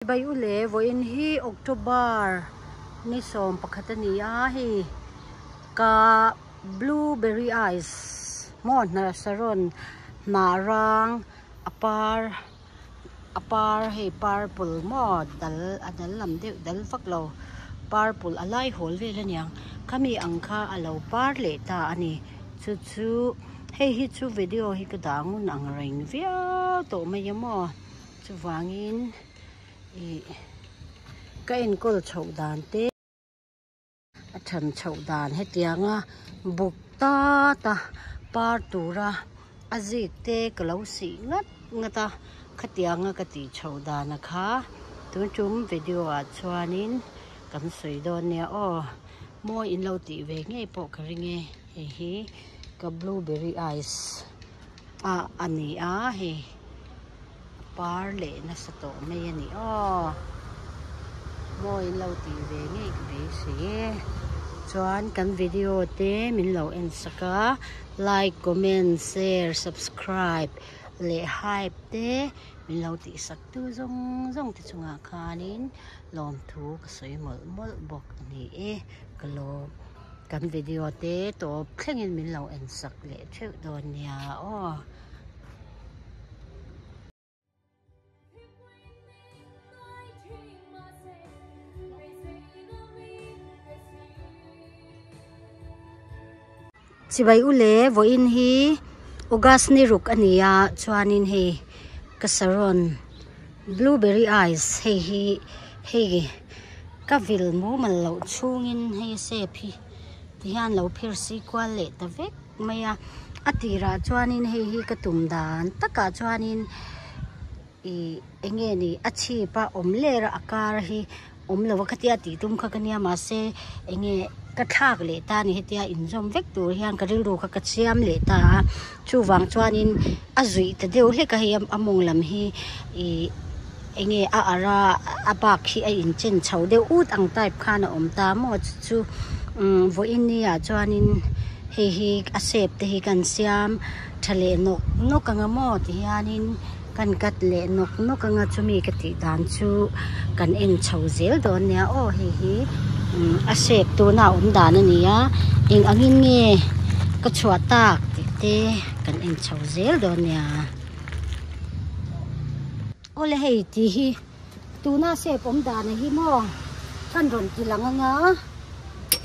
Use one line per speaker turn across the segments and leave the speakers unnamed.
Bai u le vawiin hi October ni 11 a ni a hei ka blueberry ice maw hnar saron hnah rang a par a par hei purple maw dal a dal lam deuh dal vak lo purple a lai hawl vel a niang khami ang kha a lo par leh ta a ni chu chu hei hi chu video hi ka dah ngun ang reng viau tawh mai a maw. Chuvangin ih ka enkawl chhoh dan te a than chhoh dan hetianga buk tat a par tura a zik te ka lo sih ngat ngat a khatianga ka tih chhoh dan a kha tun tum video ah chuanin kan sawi dawn nia aw mawi in lo tih ve ngei pawh ka ring e hei hi ka blueberry ice. Ah a ni a hei a par leh nasa tawh mai a ni aw mawi in lo tih ve ngei ka beisei e chuan kan video te min lo en sak a like comment share subscribe leh hype te min lo tih sak tu zawng zawng te chungah khanin lawmthu ka sawi mawlh mawlh bawk a ni e ka lawm. Kan video te tawp thlengin min lo en sak leh theuh dawn nia aw. Chibai u le vawiin hi August ni ruk a ni a chuanin hei ka saron blueberry ice hei hi hei Ka vil mumal loh chhungin hei a sep hi tihian lo phir si kual leh ta vek mai a, a tirah chuanin hei hi ka tum dan takah chuanin ih eng nge ni a chhip a awm ler a a kar hi awm lo a khatia tih tum kha ka nia mahse eng nge ka thlak leh ta a ni hetia inzawm vek tur hian ka rilru kha ka siam leh ta a chuvang chuanin a zuih ta deuh hlek a hei a mawng lam hi ih. Enge a arh a a bak hi a inchen chho deuh ut ang type khan a awm ta maw chu chu umm vawiin ni ah chuanin hei hi a shape te hi kan siam tha leh nawk nawk ang a maw ti hianin kan cut leh nawk nawk ang a chumi ka tih dan chu kan en chho zel dawn nia aw hei hi umm a shape tuna a awm dan a ni a eng angin nge ka chhuah tak tih te kan en chho zel dawn nia. Awle hei tih hi tuna shape awm dan a hi maw kan rawn ti lang anga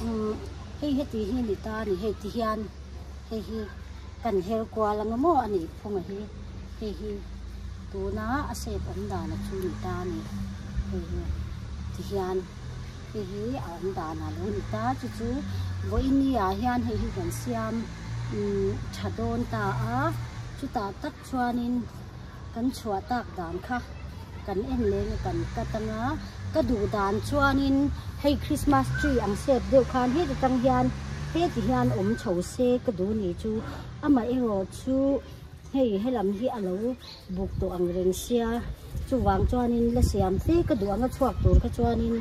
umm hei heti hi a ni ta a ni hei ti hian hei hi kan her kual anga maw a nih phung a hi hei hi tuna a shape awm dan a chu ni ta a ni hei hi ti hian hei hi a awm dan a lo ni ta chu chu vawiin ni ah hian hei hi kan siam umm tha dawn ta a chutah tak chuanin. Kan chhuah tak dan kha kan en leng a kan cut anga ka duh dan chuanin hei Christmas tree ang shape deuh khan heti tang hian heti hian awm chho se ka duh ni chu amaherawh chu hei helam hi a lo buk tawh ang reng sia chuvang chuanin la siam fe ka duh anga chhuak tur kha chuanin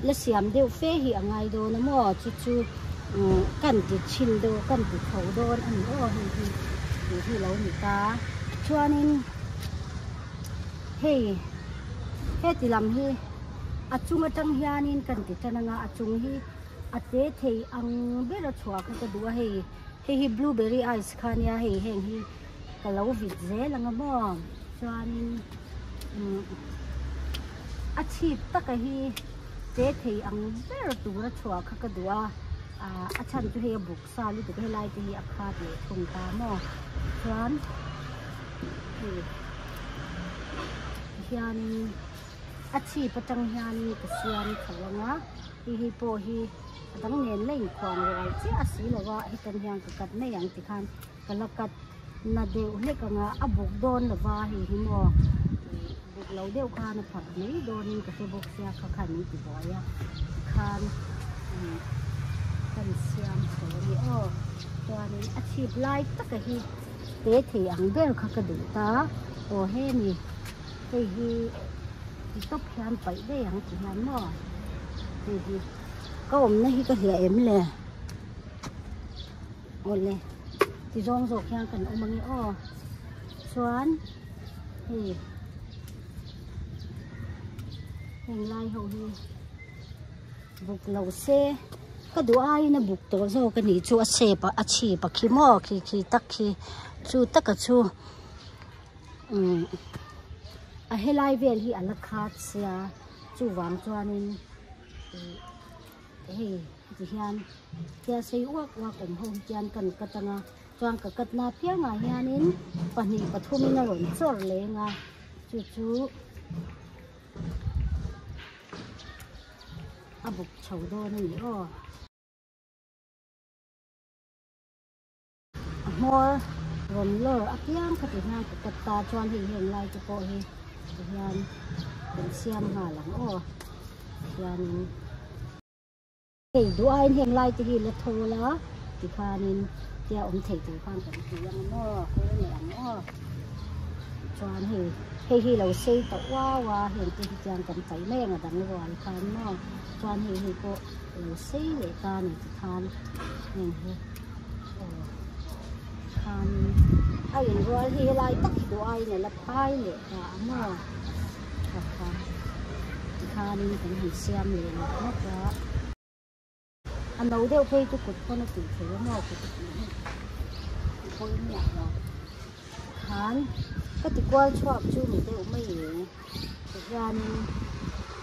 la siam deuh fe hi a ngai dawn a maw chu chu kan ti chhin deuh kan ti chho dawn a ni aw hei hi tih hi lo ni ta. Chuanin hei heti lam hi a chung atang hianin kan ti tan anga a chung hi a te thei ang ber a chhuah kha ka duh a hei hei hi blueberry ice kha ania hei heng hi ka lo vit zel anga maw chuanin umm a chhip taka hi te thei ang ber tur a chhuah kha ka duh a ah a chhan chu hei a buk Sa lutuk helai te hi a khat leh thung ta maw chuan hei hianin a chhip atang hianin ka siam tho ang a hei hi pawh hi a dang nen la inkhuang rual chiah a si lo a hetan hian ka cut mai ang tikhan ka la cut na deuh hlek ang a a buk dawn lo va hei hi maw ih buk lo deuh khan a pharh mai dawnin ka hre bawk sia kha khan min ti buai a tikhan ih kan siam chho a ni aw chuanin a chhip lai taka hi te thei ang ber kha ka duh ta aw hemi hei hi ti tawp hian paih daih ang ti hian maw hei hi ka awmna hi ka hliah em le. Awle ti zawng zawk hian kan awm ange aw chuan hei Heng lai ho hi buk lo se ka duh aiin a buk tawh zawk a nih chu a shape a chhip a khi maw khi khi tak khi chu taka chu umm a helai vel hi a la khat sia chuvang chuanin ih hei ti hian tia sei uak uak awm ho hi chuan kan cut anga chuan ka cut na apiangah hianin pahnih pathumin a rawn chawr leng a chu chu. A buk chho dawn a ni aw. A hmawr rawn lawr apiang kha ti hian ka cut ta chuan hei heng lai te pawh hi ti hian kan siam nghal ang aw hianin hei duh aiin heng lai te hi la thawl a tikhanin tia awm thei tur khan kan ti ang maw kawr leh ang aw chuan hei hei hi lo sei ta uau a heng te hi chuan kan paih mai ang a dang rual khan maw chuan hei hei pawh lo sei leh ta a ni tikhan heng hi aw khan a inrual hi helai tak hi duh aiin a la phai leh ta a maw kha kha tikhanin kan han siam leh nawk nawk a. A no deuh phei chu kut pawn a tih theih a maw kut a tih hi pawi miah lo khan ka ti kual chhuak chu ni deuh mai e tihianin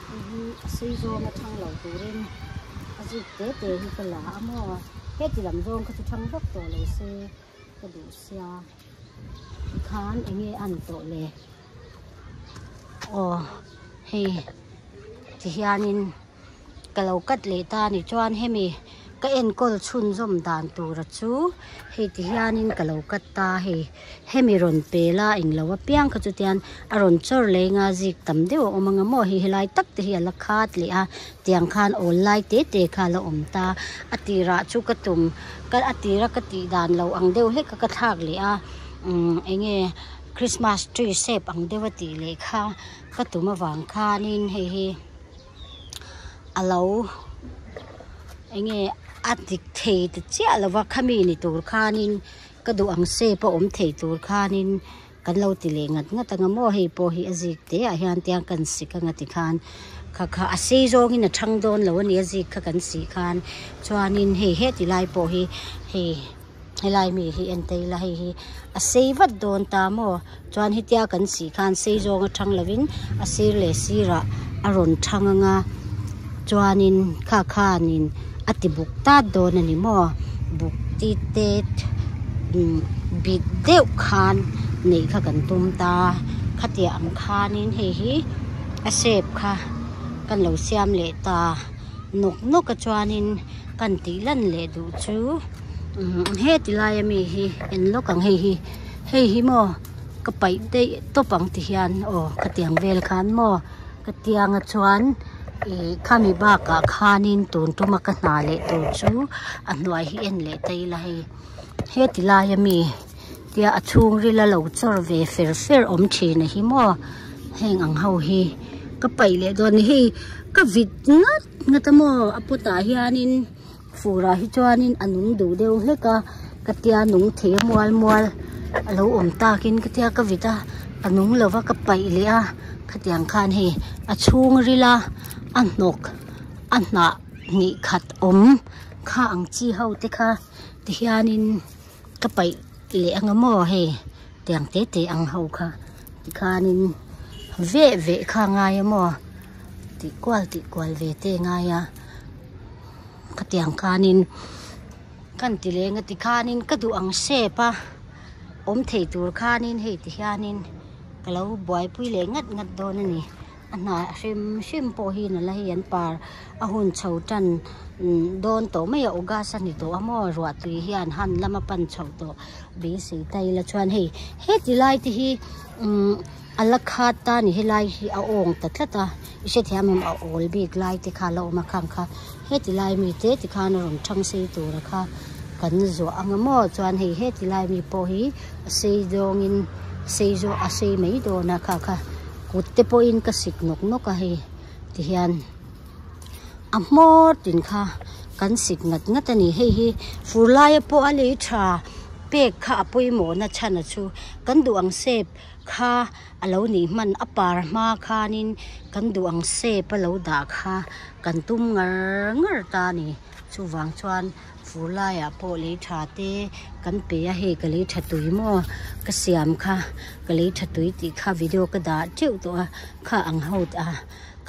hei hi a sei zawng a thang lo turin a zik te te hi ka la a maw heti lam zawng kha chu thang vak tawh lo se ka duh sia tikhan eng nge an tawh le aw hei tihianin. Ka lo cut leh ta a ni chuan hemi ka enkawl chhunzawm dan tura chu hei ti hianin ka lo cut ta a hei hemi rawn pel a englo apiang kha chutiang a rawn chawr leh anga zik tam deuh a awm anga maw hei helai tak te hi a la khat leh a tiang khan awl lai te te kha a la awm ta a tirah chu ka tum ka a tira ka tih dan lo ang deuh hlek a ka thlak leh a umm enge christmas tree shape ang deuh a tih leh kha ka tum avang khanin hei hi. A lo enge a dik thei ta chiah lo va khami ni tur khanin ka duh ang shape a awm thei tur khanin kan lo ti leh ngat ngat anga maw hei pawh hi a zik te ah hian tiang kan sik anga tikhan kha kha a sei zawngin a thang dawn lo a ni a zik kha kan sih khan chuanin hei heti lai pawh hi hei. Helai mi hi en ta ila hei hi a sei vat dawn ta maw chuan hetia kan sih khan sei zawng a thang lovin a sir leh sirah a rawn thang anga chuanin kha khanin a ti buk tat dawn a ni maw buk tit tet bit deuh khan neih kha kan tum ta khatiang ang khanin hei hi a shape kha kan lo siam leh ta nawk nawk a chuanin kan tih lan leh duh chu. Heti lai ami hi en lawk ang hei hi hei hi maw ka paih daih tawp ang ti hian aw khatiang vel khan maw ka tianga chuan ih khami bakah khanin tun tuma ka hna leh tur chu a hnuai hi en leh ta ila hei heti lai ami tia a chhungril a lo chawr ve fer fer awm thin a hi maw heng ang ho hi ka paih leh dawn a ni hei ka vit ngat ngat a maw a pot ah hianin. Furah hi chuanin a nung duh deuh hlek a ka tia nung thei a mual mual a lo awm takin ka tia ka vit a a nung lo va ka paih leh a khatiang khan hei a chhung ril a a hnawk a hnah hnih khat awm kha ang chi ho te kha ti hianin ka paih leh anga maw hei tiang te te ang ho kha tikhanin veh veh kha a ngai a maw tih kual tih kual ve te a ngai a. Khatiang khanin kan ti leng a tikhanin ka duh ang shape a awm thei tur khanin hei ti hianin ka lo buaipui leh ngat ngat dawn a ni a hnah hrim hrim pawh hi nala hei an par a hun chho tan dawn tawh mai a august a ni tawh a maw ruah tui hian han lama pan chho tawh beisei ta ila chuan hei heti lai te hi umm. A la khat ta ni helai hi a awng ta tlat a i hrethiam em a awl bik lai te kha a la awm a khang kha heti lai mi te tikhan a rawn thang sei tura kha kan zuah anga maw chuan hei heti lai mi pawh hi a sei zawngin sei zawh a sei mai dawn a kha kha kut te pawhin ka sik nawk nawk a hei tihian a hmawr tin kha kan sik ngat ngat a ni hei hi fur laia pawh a lei tha pek kha a pawimawhna chhan a chu kan duh ang shape. kha a lo nih hman a par hma khanin kan duh ang shape a lo dah kha kan tum ngar ngar ta a ni chuvang chuan fur laiah pawh lei tha te kan pe a hei ka lei tha tui maw ka siam kha ka lei tha tui tih kha video ka dah teuh tawh a kha ang ho a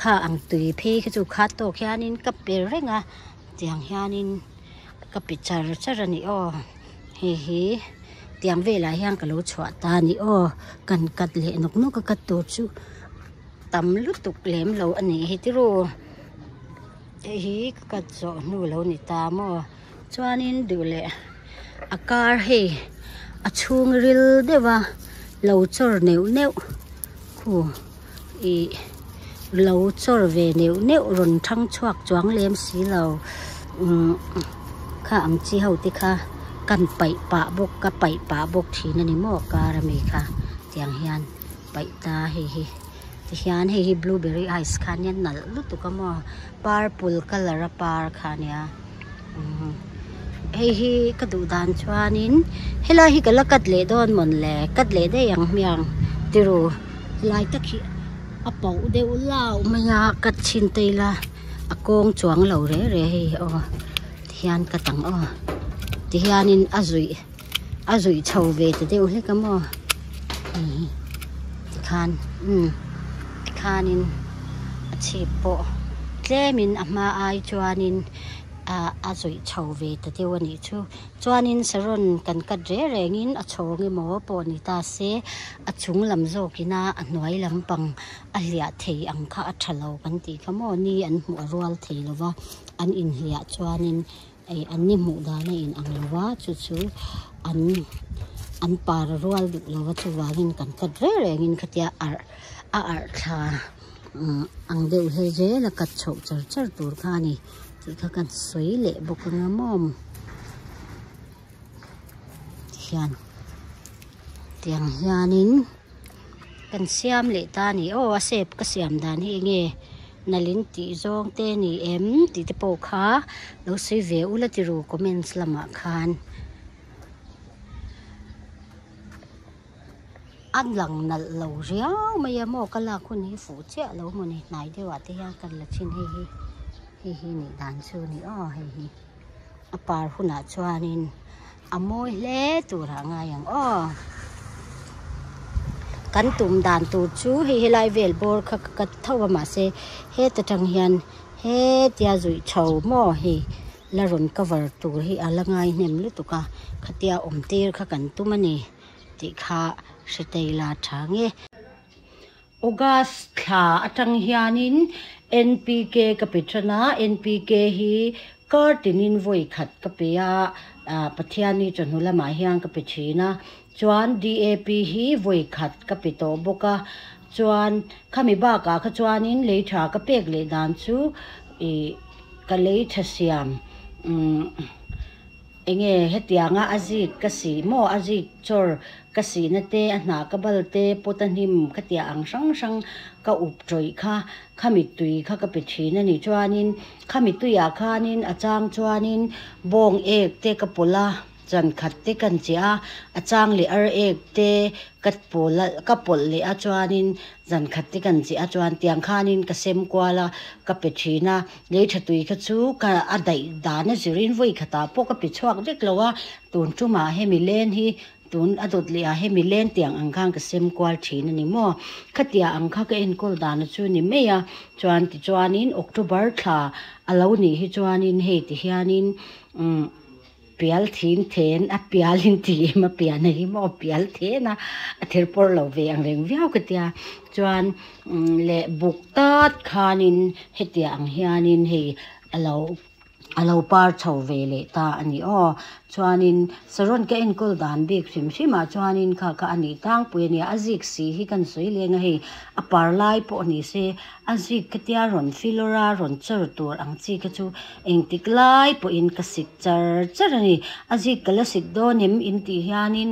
kha ang tui phei kha chu kha tawk hianin ka pe reng a tiang hianin ka pe char char a ni aw hei hi tiang velah hian ka lo chhuah ta a ni aw kan cut leh nawk nawk a cut tur chu tam lutuk lem lo a nih hi tiraw hei hi ka cut zawh hnu lo ni ta maw chuanin duh leh a kar hei a chhung ril deuh a lo chawr neuh neuh khu ih lo chawr ve neuh neuh rawn thang chhuak chuang lem si lo umm kha ang chi ho te kha kan paih pah bawk ka paih pah bawk thin a ni maw kar ami kha tiang hian paih ta hei hi tihian hei hi blueberry ice kha nia nalh lutuk a maw purple colour a par kha nia umm hei hi ka duh dan chuanin helai hi ka la cut leh dawn mawn le cut leh daih ang hmiang tiru helai tak hi a pauh deuh lau mai a cut chhin ta ila a kawng chuang lo reh reh hei aw tihian cut ang aw tihianin a zuih a zuih chho ve ta deuh hlek a maw tikhan umm tikhanin a chhip pawh tlemin a hma ai chuanin ah a zawih chho ve ta deuh a nih chu chuanin saron kan cut reng rengin a chhawng emaw pawh ni ta se a chung lam zawkina a hnuai lampang a hliah thei ang kha a tha lo kan tih kha maw ni an hmuh a rual thei lo va an inhliah chuanin Ei an ni hmuh dan a in ang lo a chu chu an an par rual duh lo a chuvangin kan cut reng rengin khatia arh a arh thla umm ang deuh hle zel a cut chhoh char char tur kha a ni tih kha kan sawi leh bawk anga maw tihian tiang hianin kan siam leh ta a ni aw a shape ka siam dan hi enge. Nalin tih zawng te ni em tih te pawh kha lo sawi ve ula ti ru comments lamah khan a lang nalh lo riau mai a maw ka lak hun hi fuh chiah lo maw ni hnai deuh ah te hian kan la thin hei hi hei hi nih dan chu ni aw hei hi a par hunah chuanin a mawi hle turah a ngai ang aw kan tum dan tur chu hei helai vel bawr kha ka cut tho a mahse heta tang hian hetia zuih tho maw hei la rawn cover tur hi a la ngai hnem lutuk a khatia awm tir kha kan tum a ni tih kha hre thei la tha nge. August thla atang hianin NPK ka pe tan a, NPK hi kar tinin vawi khat ka pe a, Pathianni chawhnu lamah hian ka pe thin a, chuan DAP hi vawi khat ka pe tawh bawk a, chuan khami bakah kha chuanin lei tha ka pek leh dan chu ih ka lei tha siam umm. Enge hetianga a zik ka sih maw a zik chawr ka sihna te a hnah ka bal te pawt a hnim ka tia ang hrang hrang ka up tawih kha khami tui kha ka pe thin a ni chuanin khami tuiah khanin a chang chuanin bawng ek te ka pawlh a chan khat te kan chiah a a chang leh ar ek te ka pawl a ka pawlh leh a chuanin zan khat te kan chiah a chuan tiang khanin ka sem kual a ka pe thin a. Lei tha tui kha chu ka a daih dan a zirin vawi khatah pawh ka pe chhuak vek lo a, tun tumah hemi len hi tun a dawt leh ah hemi len tiang ang khan ka sem kual thin a ni maw? Khatia ang kha ka enkawl dan a chu ni mai a, chuan tichuanin October thla a lo nih hi chuanin hei ti hianin umm. Pial thin then a pial in ti em a pian a hi maw pial then a a thir pawr lo ve ang reng viau ka tia chuan leh buk tat khanin hetiang ang hianin hei a lo a lo par chho ve leh ta a ni aw chuanin saron ka enkawl dan bik hrim hrim ah chuanin kha kha a nih tlangpui a nia a zik si hi kan sawi leng a hei a par lai pawh ni se a zik ka tia rawn filawr a rawn chawr tur ang chi kha chu Engtik lai pawhin ka sik char char a ni. A zik ka la sik dawn em in tih hianin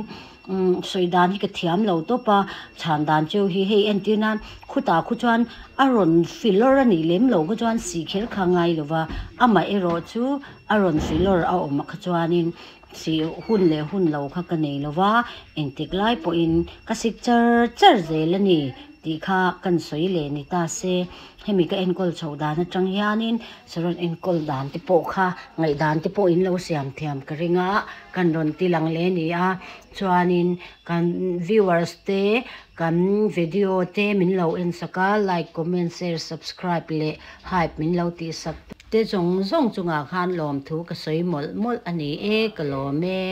umm sawi dan hi ka thiam lo tawp a, chhan dan cheu hi hei entir nan khutah khu chuan a rawn filawr a nih lem lo kha chuan sih kher kha ngai lo va, amaherawh chu a rawn filawr a awm kha chuanin. Sih hun leh hun lo kha ka nei lo va, engtik lai pawhin ka sik char char zel a ni tih kha kan sawi leh ni ta se. Hemi ka enkawl chhoh dan atang hianin saron enkawl dan te pawh kha ngaihdan te pawh in lo siam thiam ka ring a, kan rawn ti lang leh a ni a. Chuanin kan viewers te kan video te min lo en sak a, like, comment, share, subscribe leh hype min lo tih sak te zawng zawng chungah khan lawmthu ka sawi mawlh mawlh a ni e, ka lawm e.